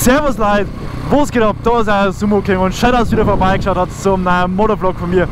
Servus Leute, was geht ab? Da ist euer Sumo King und schön, dass ihr wieder vorbeigeschaut habt zum neuen Motovlog von mir.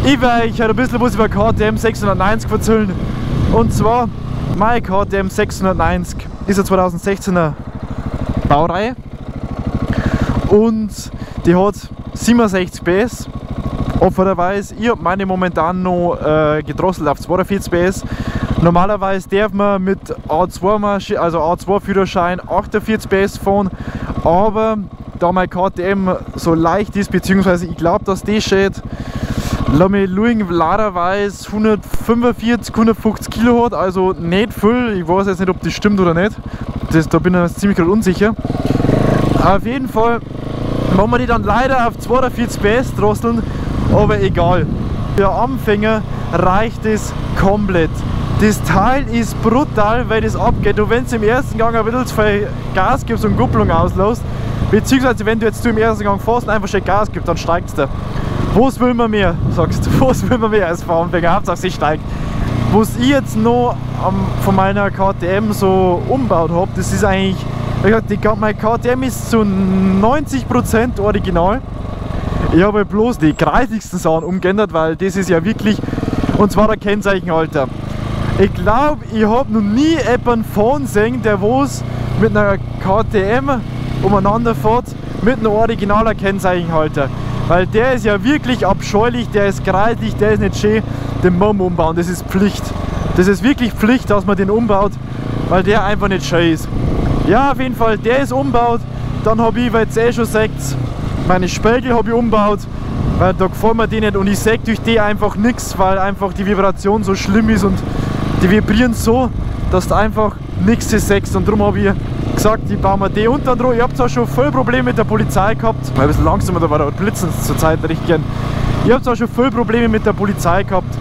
Ich werde euch heute ein bisschen was über KTM 690 erzählen. Und zwar, meine KTM 690 ist eine 2016er Baureihe und die hat 67 PS. Opfererweise, ich habe meine momentan noch gedrosselt auf 42 PS. Normalerweise darf man mit A2, also A2 Führerschein 48 PS fahren, aber da mein KTM so leicht ist, beziehungsweise ich glaube, dass die steht, lass mich schauen, leiderweise 145, 150 Kilo hat, also nicht viel. Ich weiß jetzt nicht, ob das stimmt oder nicht. Da bin ich ziemlich gerade unsicher. Auf jeden Fall machen wir die dann leider auf 42 PS drosseln, aber egal. Für Anfänger reicht es komplett. Das Teil ist brutal, weil das abgeht. Du, wenn du im ersten Gang ein bisschen zu viel Gas gibst und Kupplung auslässt, beziehungsweise wenn du jetzt im ersten Gang fährst und einfach schön Gas gibst, dann steigt es da. Was will man mehr, sagst du? Was will man mehr als Fahranfänger? Hauptsache sie steigt. Was ich jetzt noch von meiner KTM so umgebaut habe, das ist eigentlich, wie gesagt, meine KTM ist zu 90% original. Ich habe bloß die kreisligsten Sachen umgeändert, weil das ist ja wirklich, und zwar der Kennzeichenhalter. Ich glaube, ich habe noch nie jemanden fahren sehen, der was mit einer KTM umeinander fährt, mit einem originaler Kennzeichenhalter. Weil der ist ja wirklich abscheulich, der ist kreislich, der ist nicht schön, den muss man umbauen, das ist Pflicht. Das ist wirklich Pflicht, dass man den umbaut, weil der einfach nicht schön ist. Ja, auf jeden Fall, der ist umbaut. Dann habe ich, weil ihr eh schon seht, meine Spiegel habe ich umgebaut, weil da gefallen mir die nicht und ich sehe durch die einfach nichts, weil einfach die Vibration so schlimm ist und die vibrieren so, dass du einfach nichts siehst. Und darum habe ich gesagt, ich baue mir die unten dran. Ich habe zwar schon voll Probleme mit der Polizei gehabt, ein bisschen langsamer, da war der Blitzen zur Zeit richtig gern. Ich habe zwar schon voll Probleme mit der Polizei gehabt,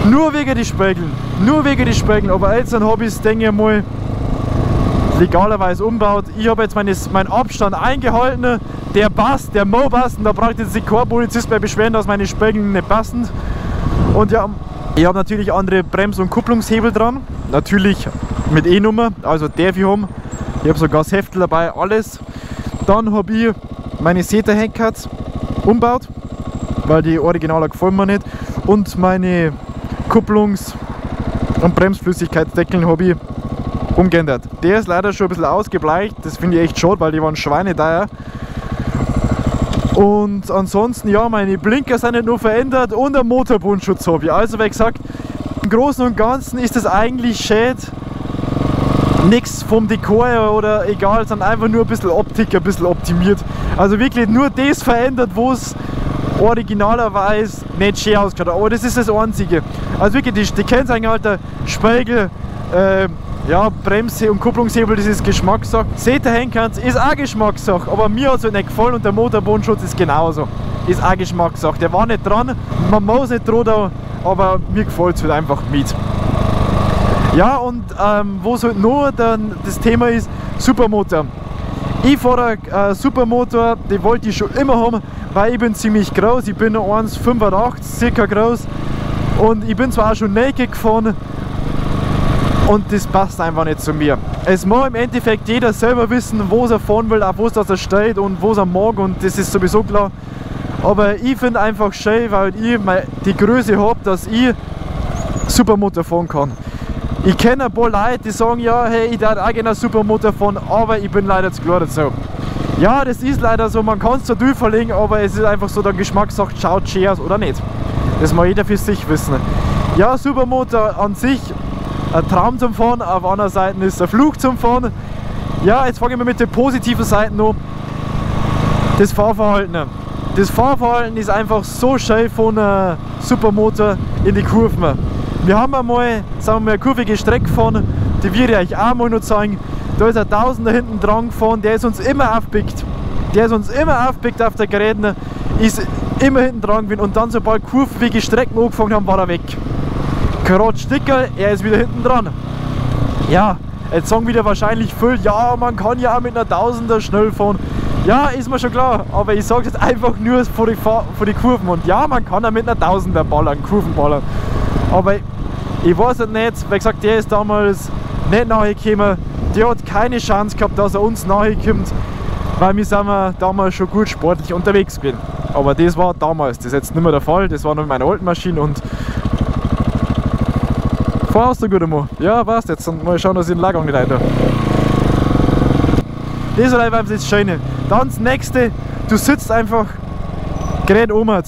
nur wegen die Spiegeln, nur wegen die Spiegeln. Aber jetzt habe ich es, denke ich mal, legalerweise umbaut. Ich habe jetzt meinen Abstand eingehalten, der passt, der Mo passt, und da braucht jetzt sich kein Polizist mehr beschweren, dass meine Spiegel nicht passen. Und ja, ich habe natürlich andere Brems- und Kupplungshebel dran, natürlich mit E-Nummer, also darf ich haben. Ich habe sogar das Heftel dabei, alles. Dann habe ich meine Seta Heckcards umgebaut, weil die Originaler gefallen mir nicht. Und meine Kupplungs- und Bremsflüssigkeitsdeckeln habe ich umgeändert. Der ist leider schon ein bisschen ausgebleicht, das finde ich echt schade, weil die waren schweineteuer. Und ansonsten, ja, meine Blinker sind nicht nur verändert und einen Motorbundschutz habe ich. Also wie gesagt, im Großen und Ganzen ist das eigentlich schön. Nichts vom Dekor oder egal, sondern einfach nur ein bisschen Optik, ein bisschen optimiert. Also wirklich nur das verändert, wo es originalerweise nicht schön ausgeschaut hat. Aber das ist das Einzige. Also wirklich, die Kennzeichenhalter, Spiegel, ja, Bremse und Kupplungshebel, das ist Geschmackssache. Seht ihr, Henkans ist auch Geschmackssache, aber mir hat es halt nicht gefallen und der Motorbodenschutz ist genauso. Ist auch Geschmackssache. Der war nicht dran, man muss nicht dran, aber mir gefällt es halt einfach mit. Ja, und wo es halt nur dann das Thema ist, Supermotor. Ich fahre einen Supermotor, den wollte ich schon immer haben, weil ich bin ziemlich groß, ich bin 1,85 circa groß und ich bin zwar auch schon naked gefahren, und das passt einfach nicht zu mir. Es muss im Endeffekt jeder selber wissen, wo er fahren will, auf was das er steht und wo er mag, und das ist sowieso klar. Aber ich finde einfach schön, weil ich die Größe habe, dass ich Supermotor fahren kann. Ich kenne ein paar Leute, die sagen, ja, hey, ich darf auch gerne Supermotor fahren, aber ich bin leider zu klar dazu. Ja, das ist leider so, man kann es zwar verlegen, aber es ist einfach so, der Geschmackssache, schaut schön aus oder nicht. Das muss jeder für sich wissen. Ja, Supermotor an sich, ein Traum zum Fahren, auf der anderen Seite ist ein Fluch zum Fahren. Ja, jetzt fange ich mal mit den positiven Seiten an. Das Fahrverhalten. Das Fahrverhalten ist einfach so schön von einem Supermotor in die Kurven. Wir haben einmal, sagen wir mal, eine kurvige Strecke gefahren, die werde ich euch auch mal noch zeigen. Da ist ein Tausender hinten dran gefahren, der ist uns immer aufgepickt. Der ist uns immer aufgepickt auf der Geräten, ist immer hinten dran gewesen und dann, sobald kurvige Strecken angefangen haben, war er weg. Karot Stickerl, er ist wieder hinten dran. Ja, jetzt sagen wieder wahrscheinlich viel, ja, man kann ja auch mit einer Tausender schnell fahren. Ja, ist mir schon klar, aber ich sage jetzt einfach nur vor die Kurven. Und ja, man kann auch mit einer Tausender ballern, Kurven ballern. Aber ich weiß es nicht, weil gesagt, der ist damals nicht nachgekommen. Der hat keine Chance gehabt, dass er uns nahe kommt, weil wir sind damals schon gut sportlich unterwegs gewesen. Aber das war damals, das ist jetzt nicht mehr der Fall, das war noch mit meiner alten Maschine und fahr aus der gute Mann. Ja, passt jetzt. Und mal schauen, dass ich den Lagang nicht rein tue. Das ist halt einfach das Schöne. Dann das nächste, du sitzt einfach gerade oben.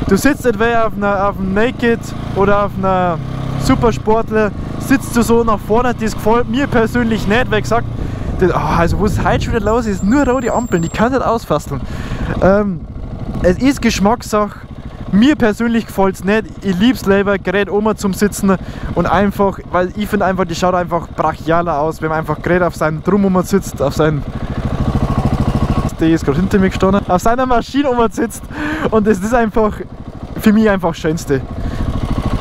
Du sitzt entweder auf einem Naked oder auf einer Supersportler, sitzt du so nach vorne, das gefällt mir persönlich nicht, weil gesagt, das, also was heute schon wieder los ist, nur rote Ampeln, die kann nicht ausfasteln. Es ist Geschmackssache, mir persönlich gefällt es nicht, ich liebe es lieber, gerade oben zum Sitzen und einfach, weil ich finde einfach, die schaut einfach brachialer aus, wenn man einfach gerade auf seinem Drum oben sitzt, auf seinem, der ist gerade hinter mir gestanden, auf seiner Maschine oben sitzt und das ist einfach für mich einfach das Schönste.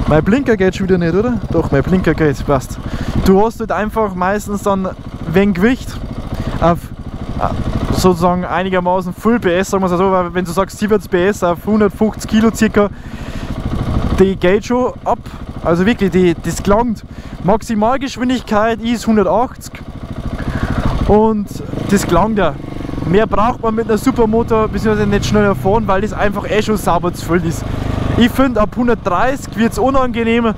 Mein Blinker geht schon wieder nicht, oder? Doch, mein Blinker geht, passt. Du hast halt einfach meistens dann wenig Gewicht auf sozusagen einigermaßen Full PS, sagen wir es so, weil wenn du sagst 70 PS auf 150 Kilo circa, die geht schon ab. Also wirklich, das gelangt. Maximalgeschwindigkeit ist 180 und das gelangt ja. Mehr braucht man mit einer Supermotor bzw. nicht schneller fahren, weil das einfach eh schon sauber zu viel ist. Ich finde, ab 130 wird es unangenehm.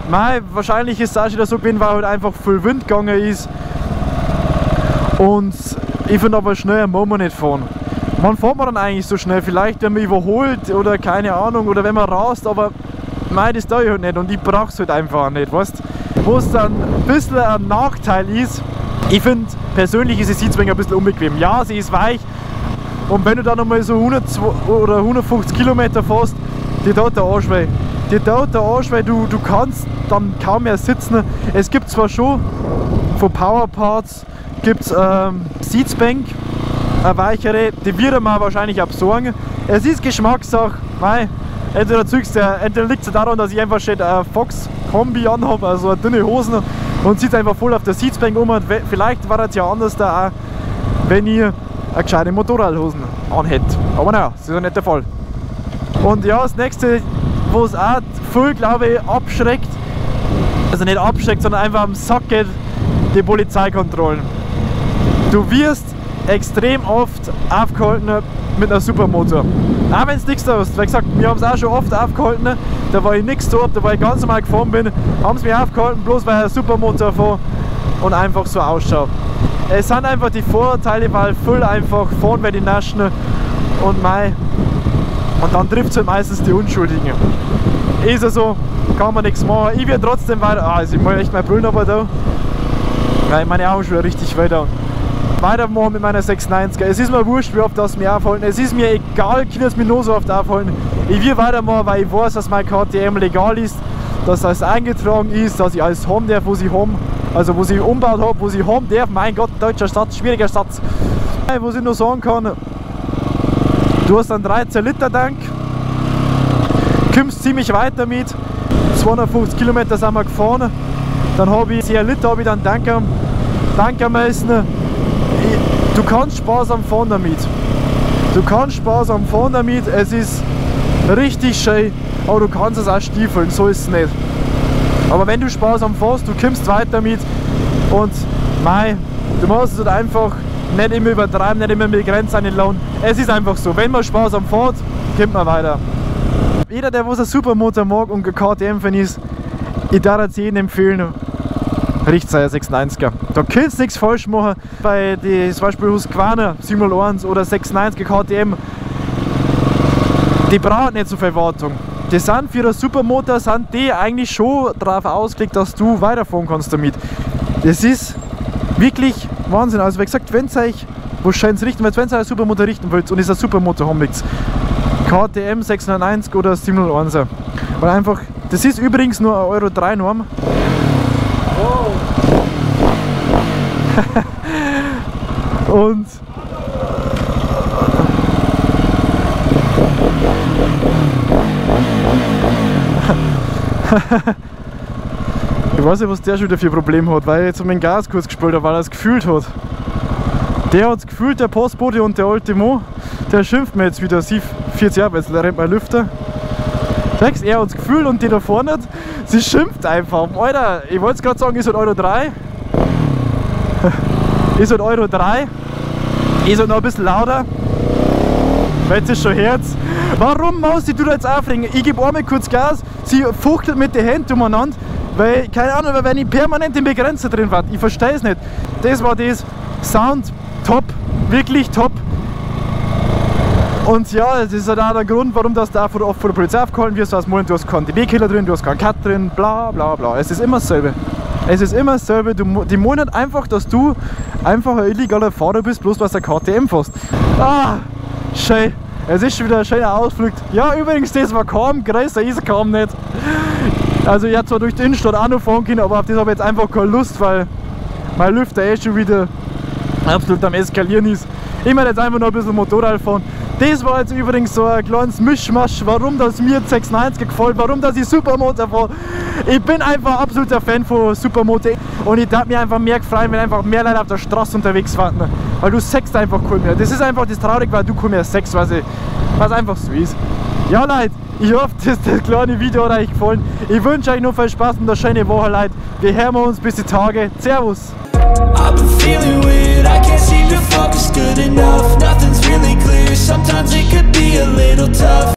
Mei, wahrscheinlich ist es auch schon so gewesen, weil halt einfach viel Wind gegangen ist. Und ich finde aber schneller muss man nicht fahren. Wann fährt man dann eigentlich so schnell? Vielleicht wenn man überholt oder keine Ahnung oder wenn man rast, aber mei, das da ich halt nicht und ich brauche es halt einfach nicht, weißt? Wo es dann ein bisschen ein Nachteil ist, ich finde persönlich ist die Sitzbank ein bisschen unbequem. Ja, sie ist weich und wenn du dann nochmal so 100 oder 150 Kilometer fährst, dir tut der Arsch weh. Dir tut der Arsch weh, du kannst dann kaum mehr sitzen. Es gibt zwar schon von Power Parts gibt's Sitzbank, eine weichere, die wird man wahrscheinlich absorgen. Es ist Geschmackssache, mei, entweder liegt es daran, dass ich einfach schon eine Fox Kombi anhabe, also eine dünne Hosen und sitze einfach voll auf der Sitzbank um. Und vielleicht war das ja anders da auch, wenn ich eine gescheite Motorradhosen anhätte. Aber naja, das ist ja nicht der Fall. Und ja, das nächste, wo es auch viel, glaube ich, abschreckt, also nicht abschreckt, sondern einfach am Sack geht, die Polizeikontrollen. Du wirst extrem oft aufgehalten mit einer Supermotor. Auch wenn es nichts da ist. Wie gesagt, wir haben es auch schon oft aufgehalten, da war ich nichts da, da war ich ganz normal gefahren bin, haben sie mich aufgehalten, bloß weil ich eine Supermotor fahre und einfach so ausschaut. Es sind einfach die Vorurteile, weil voll einfach fahren bei den Naschen und mei. Und dann trifft es halt meistens die Unschuldigen. Ist ja so, kann man nichts machen. Ich werde trotzdem weiter. Also ich muss echt meine Brille aber da. Weil meine Augen schon wieder richtig weiter. Weitermachen mit meiner 690er. Es ist mir wurscht, wie oft das mir aufhalten. Es ist mir egal, können es mir nur so oft aufhalten. Ich will weitermachen, weil ich weiß, dass mein KTM legal ist, dass alles eingetragen ist, dass ich alles haben darf, was ich haben. Also was ich umgebaut habe, was ich haben darf. Mein Gott, deutscher Satz, schwieriger Satz. Was ich nur sagen kann, du hast einen 13 Liter Tank, kommst ziemlich weit damit. 250 Kilometer sind wir gefahren. Dann habe ich 10 Liter habe ich dann tanken müssen. Du kannst Spaß am Fahren damit. Du kannst Spaß am Fahren damit. Es ist richtig schön, aber du kannst es auch stiefeln, so ist es nicht. Aber wenn du Spaß am Fahren hast, du kommst weit damit und mei, du musst es halt einfach nicht immer übertreiben, nicht immer mit Grenzen einladen. Es ist einfach so, wenn man Spaß am Fahren hat, kommt man weiter. Jeder, der was ein Supermotor mag und KTM-Fan ist, ich darf es jedem empfehlen, Richt sei 690er. Da kannst du nichts falsch machen. Bei die, zum Beispiel Husqvarna 701 oder 690er KTM, die brauchen nicht so viel Wartung. Die sind für einen Supermotor, sind die eigentlich schon darauf ausgelegt, dass du weiterfahren kannst damit. Das ist wirklich Wahnsinn. Also wie gesagt, wenn es euch was scheint richten, wenn ihr einen Supermotor richten wollt und ist ein Supermotor haben wollt, KTM 690 oder 701er. Weil einfach, das ist übrigens nur 1,03 Euro Norm. Oh. Und ich weiß nicht, was der schon wieder für ein Problem hat, weil er jetzt um den Gas kurz gespielt hat, weil er es gefühlt hat. Der hat es gefühlt, der Postbote und der alte Mo, der schimpft mir jetzt wieder, sie 40 Jahre, jetzt rennt mein Lüfter. Sagst, er hat es gefühlt und die da vorne, sie schimpft einfach. Alter, ich wollte es gerade sagen, ist halt Euro 3. Ist halt Euro 3. Ist halt noch ein bisschen lauter. Weil jetzt ist schon Herz. Warum muss du da jetzt aufregen? Ich gebe einmal kurz Gas, sie fuchtelt mit den Händen umeinander, weil, keine Ahnung, weil wenn ich permanent im Begrenzer drin war, ich verstehe es nicht. Das war das. Sound top, wirklich top. Und ja, das ist halt auch der Grund, warum das da oft von der Polizei aufgehalten wirst. Du hast keinen DB-Killer drin, du hast keinen Cut drin, bla bla bla. Es ist immer dasselbe. Es ist immer dasselbe. Die meinen einfach, dass du einfach ein illegaler Fahrer bist, bloß weil du eine KTM fährst. Ah, schön. Es ist schon wieder ein schöner Ausflug. Ja, übrigens, das war kaum, größer ist kaum nicht. Also ich hätte zwar durch die Innenstadt auch noch fahren können, aber auf das habe ich jetzt einfach keine Lust, weil mein Lüfter eh schon wieder absolut am Eskalieren ist. Ich möchte jetzt einfach noch ein bisschen Motorrad fahren. Das war jetzt übrigens so ein kleines Mischmasch, warum das mir 96 gefällt, warum das ich Supermoto fahre. Ich bin einfach absoluter Fan von Supermoto und ich darf mir einfach mehr freuen, wenn einfach mehr Leute auf der Straße unterwegs waren. Weil du sexst einfach cool mehr. Das ist einfach das Traurige, weil du cool mehr sexst, was einfach so ist. Ja Leute, ich hoffe, dass das kleine Video hat euch gefallen. Ich wünsche euch noch viel Spaß und eine schöne Woche, Leute. Wir hören uns bis die Tage. Servus!